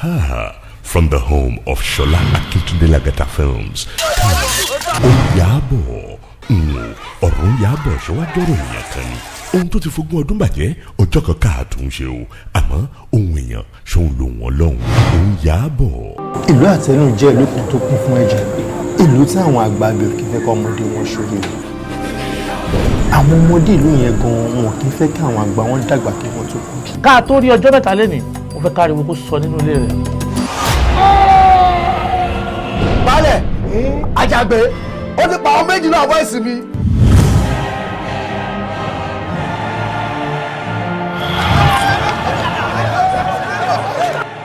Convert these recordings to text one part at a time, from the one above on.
Aha! From the home of Shola Akintunde Lagata Films, Ó Yàbọ̀. Ọ̀rọ̀ ń yàbọ̀ ṣọwájọ́rọ̀ èèyàn kan ni. Ohun tó ti fogún ọdún bàjẹ́, ọjọ́ kan káàtó ń ṣe o. Àmọ́ ohun èèyàn ṣòun lòun ọlọ́run. Ó ń yàbọ̀. Ìlú Àtẹnu jẹ́ ìlú kan tó kún fún ẹ̀jẹ̀, ìlú tí àwọn àgbà ibẹ̀ kì í fẹ́ kọ́ ọmọdé wọn ṣoríire. Àwọn ọmọdé ìlú yẹn gan-an, wọn kì í fẹ́ kí àwọn àgbà wọn dàgbà kí wọ́n tó kú. Ká tó rí ọjọ́ 3 lẹ́nìí, mo fẹ́ káriwo kó sọ nínú ilé rẹ̀. Balẹ̀ Àjàgbé, ó ti pa àwọn méjì náà voice mi.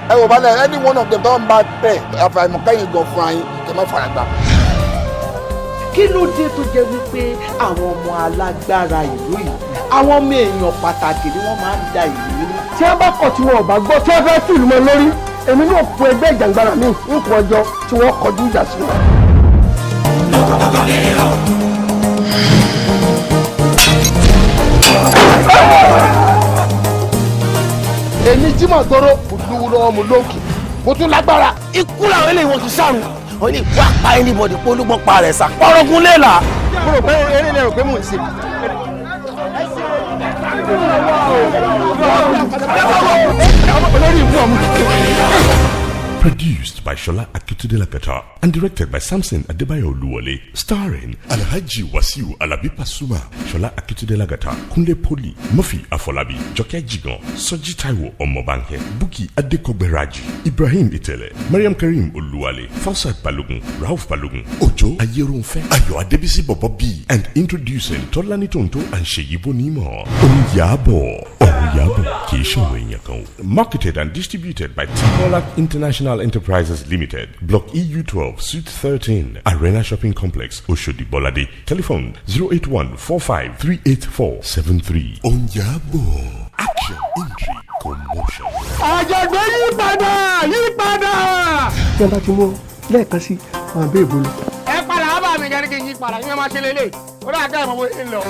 Ẹ wò balẹ̀, any one of them tó ń bá tẹ̀, àfàìmọ̀ kẹ́yìn gan fúnra yín kẹ́ má fara gbà. Kí ló dé tó jẹ́ wípé àwọn ọmọ alágbára ìlú yìí, àwọn ọmọ èèyàn pàtàkì ni wọ́n máa ń da ìlú rú? Tí wọ́n bá kọ̀, tí wọn ò bá gbọ́, tí wọ́n fẹ́ tìlú mọ́ lórí, èmi náà fún ẹgbẹ́ ìjàngbara mi ń kó ọjọ́ tí wọ́n kọjú ìjà sí wọn. Èmi Jimoh Toro, mo lówó lọ́wọ́, mo lóòkì, mo tún lágbára. Ikú làwọn eléyìí, wọn kì í sàrùn wọn lè wá pa anybody pé olúgbọ́n pa rẹ̀ sá pọ́rọ́gún léla. Mo rò pé eré lè rò pé mò ń ṣe. Olórí ìbú ọmọ. Produced by Shola Akintunde Lagata and directed by Samson Adebayo Oluwole, starring Alhaji Wasiu Alabi Pasuma, Shola Akintunde Lagata, Kunle Poli, Murphy Afolabi, Joke Jigan, Soji Taiwo Omobanke, Buki Adekogberaji, Ibrahim Itele, Mariam Karim Oluwale, Fausat Balogun, Rauf Balogun, Ojo Ayerunfe, Ayo Adebisi Bobo B, and introducing Tolani Tonto and Seyi Bonimo. Oyabo, Oyabo, kì í ṣòro èèyàn kan o. Marketed and distributed by Tikolak International Enterprises Limited, Block EU12, Suite 13, Arena Shopping Complex, Oshodi Bolade. Telephone 081 45 384 73. Oyabo. Action, intrigue, commotion. Àjàgbé, yí padà, yí padà. Tí wọ́n bá ti mú ọ lẹ́ẹ̀kan sí, wọn àbẹ́ ìbò lọ. Ẹ padà á bá mi kẹ́ni kí n yí padà, yín máa ṣe lélẹ̀, ó dà ká ìmọ̀ bó ṣe ń lọ.